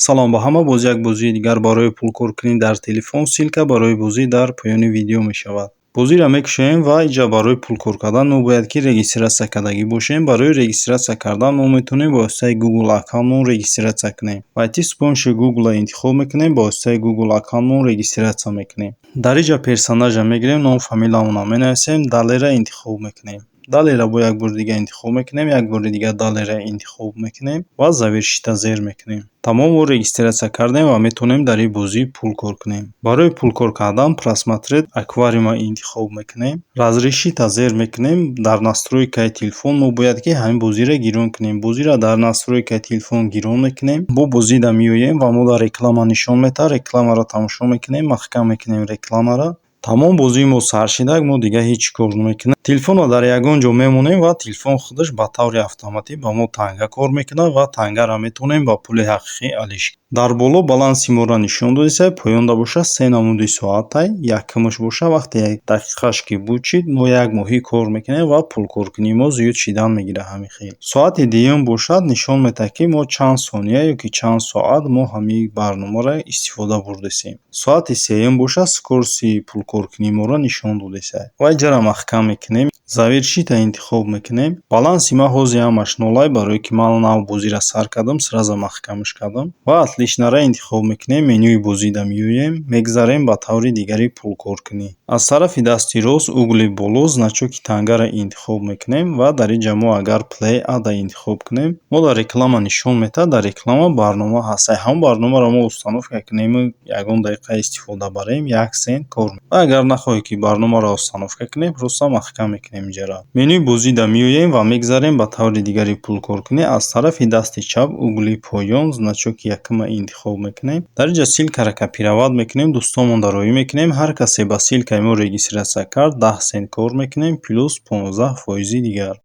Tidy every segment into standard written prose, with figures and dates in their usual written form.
Салом ба ҳама. Боз як бозии дигар барои пулкоркунӣ дар телефон. Ссылка барои бозӣ дар поёни видео мешавад. Бозиро мекушоем ва инҷа барои пулкор кардан мо бояд ки регистрация кардагӣ бошем. Барои регистрация кардан мо метавонем ба воситаи Google аккаунтмон регистрация кунем. Войти с помощью Google интихоб мекунем, ба воситаи Google аккаунтмон регистрация мекунем. Дар инҷа персонажа мегирем, ном, фамилиямонро менависем, далее-ра интихоб мекунем. Далее-ра бо як бори дига интихоб мекунем, як бори дига далее-ра интихоб мекунем ва завершить-а зер мекунем. Тамом, мо регистрация кардем ва метавонем дар ин бозӣ пул кор кунем. Барои пулкор кардан просмотреть аквариум-а интихоб мекунем, разрешить-а зер мекунем. Дар настройкаи телефон мо бояд ки ҳамин бозиро гирон кунем. Бозиро дар настройкаи телефон гирон мекунем. Бо бозида меоем ва мо дар реклама нишон медиҳад. Рекламаро тамошо мекунем, маҳкам мекунем рекламаро. Тамом, бозии мо сар шидак, мо дига ҳеҷ кор намекунем. Телефонро дар ягон ҷо мемонем ва телефон худаш ба таври автоматӣ ба мо танга кор мекунад ва тангаро метавонем ба пули ҳақиқӣ алиш. Дар боло баланси моро нишон додисай, поёнда боша се намуди соатай. Якумаш боша, вақте як дақиқаш ки бучид, мо як моҳӣ кор мекунем ва пулкоркунии мо зиёд шидан мегирад ҳамин хел. Соати дуюм бошад, нишон медиҳад, ки мо чанд сония ё ки чанд соат мо ҳамин барномаро истифода бурдесем. Соати сеюм бошад, скорости пулкоркунии моро нишон додесай. Ва инҷаро маҳкам мекунем, завершить-а интихоб мекунем. Баланси ман ҳозир ҳамаш нолай, барое ки ман нав бозиро сар кардам, сразу маҳкамаш кардам. Ва отлично-ра интихоб мекунем, менюи бозида меоем, мегзарем ба таври дигари пулкоркунӣ. Аз тарафи дасти рост, угли боло, значоки тангаро интихоб мекунем ва дар инҷа мо агар Play ad-а интихоб кунем, мо дар реклама нишон медиҳад, дар реклама барнома ҳаст. Ҳамон барномаро мо установка кунему ягон дақиқа истифода барем, 1 сент кор. Ва агар нахоҳем, ки барномаро установка кунем, просто маҳкам мекунем инҷаро. Менюи бозида меоем ва мегзарем ба таври дигари пулкоркунӣ. Аз тарафи дасти чап, угли поён, значоки якума интихоб мекунем. Дар инҷа ссылкаро копировать мекунем, дӯстонмонро роӣ мекунем. Ҳар касе ба ссылкаи мо регистрация кард, 10 сент кор мекунем, плюс 15 фоизи дигар.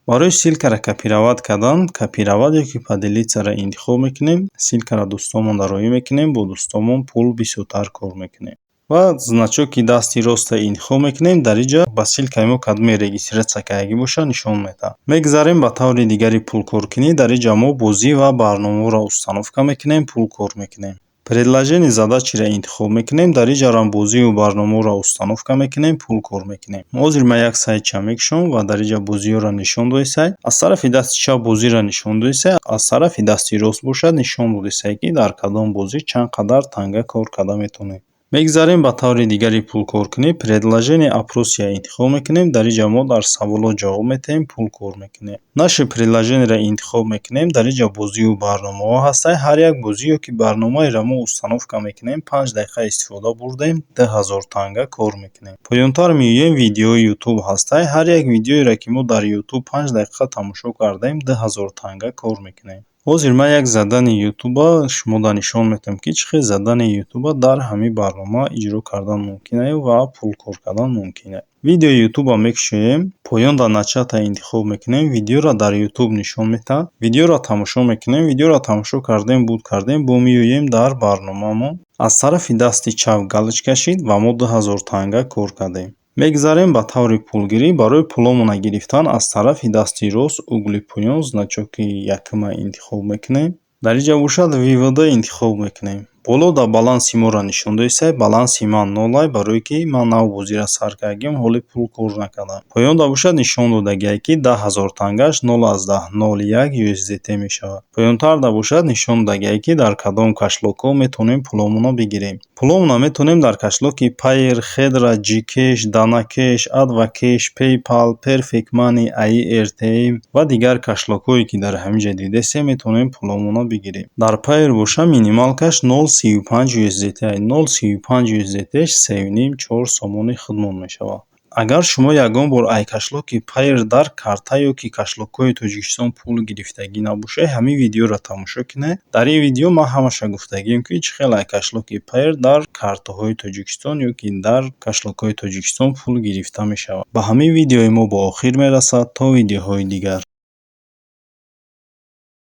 Барои ссылкаро копировать кардан, копировать ё ки поделиться-ро интихоб мекунем, ссылкаро дӯстонмонро роӣ мекунем, бо дӯстонмон пул бисёртар кор мекунем. Ва значоки дасти роста интихоб мекунем. Дар инҷа ба ссылкаи мо кадоме регистрация кардагӣ бошад, нишон медиҳад. Мегзарем ба таври дигари пулкоркунӣ. Дар инҷа мо бозӣ ва барномаҳоро установка мекунем, пул кор мекунем. Предложение задачи-ро интихоб мекунем. Дар инҷарам бозию барномаҳоро установка мекунем, пул кор мекунем. Ҳозир ман як сайтча мекушом ва дар инҷа бозиҳоро нишон додисай. Аз тарафи дасти чап бозиро нишон додисай, аз тарафи дасти рост бошад, нишон додисай, ки дар кадом бозӣ чанд қадар танга кор карда метавонем. Мегзарем ба таври дигари пулкоркунӣ. Предложение опрос-я интихоб мекунем. Дар инҷа мо дар саволот ҷавоб медиҳем, пул кор мекунем. Наше приложение-ро интихоб мекунем. Дар инҷа бозию барномаҳо ҳастанд. Ҳар як бозӣ ё ки барномаеро мо установка мекунем, 5 дақиқа истифода бурдем, 2000 танга кор мекунем. Поёнтар меоем, видеои Ютуб ҳастанд. Ҳар як видеоеро, ки мо дар Ютуб 5 дақиқа тамошо кардем, 2000 танга кор мекунем. Ҳозир ман як задание Ютуба шумода нишон медиҳам, ки чӣ хел задание Ютуба дар ҳамин барнома иҷро кардан мумкин ва пул кор кардан мумкин. Видеои Ютуба мекушоем, поён дар начать-а интихоб мекунем, видеоро дар Ютуб нишон медиҳад. Видеоро тамошо мекунем. Видеоро тамошо кардем, буд кардем, бо меоем дар барномаамон. Аз тарафи дасти чап галочка шид ва мо 2000 танга кор кардем. Мегзарем ба таври пулгирӣ. Барои пуломона гирифтан аз тарафи дасти рост, угли поён, значоки якума интихоб мекунем. Дар инҷа бошад, вывод интихоб мекунем. Боло дар баланси моро нишон додисай. Баланси ман нолай, барое ки ман нав бозиро сар кардагиам, ҳоле пул кор накардам. Поёнда бошад, нишон додагиай, ки 10 000 тангаш 0,01 USDT мешавад. Поёнтарда бошад, нишон додагиай, ки дар кадом кошелёкҳо метавонем пуломонро бигирем. Пуломонро метавонем дар кошелёки Payeer, Хедра, Gcash, Данакеш, Адвакеш, PayPal, Perfect Money, AirTM ва дигар кошелёкҳое, ки дар ҳамин ҷо дидесем, метавонем пуломонро бигирем. Дар Payeer боша, минималкаш 0,35 USDT. 0,35 USDT 3,5, 4 сомони худмон мешавад. Агар шумо ягон бор ай кошелёки Payeer дар карта ё ки кошелёкҳои Тоҷикистон пул гирифтагӣ набошед, ҳамин видеоро тамошо кунед. Дар ин видео ман ҳамаша гуфтагием, ки чӣ хел ай кошелёки Payeer дар картаҳои Тоҷикистон ё ки дар кошелёкҳои Тоҷикистон пул гирифта мешавад. Ба ҳамин видеои мо ба охир мерасад. То видеоҳои дигар.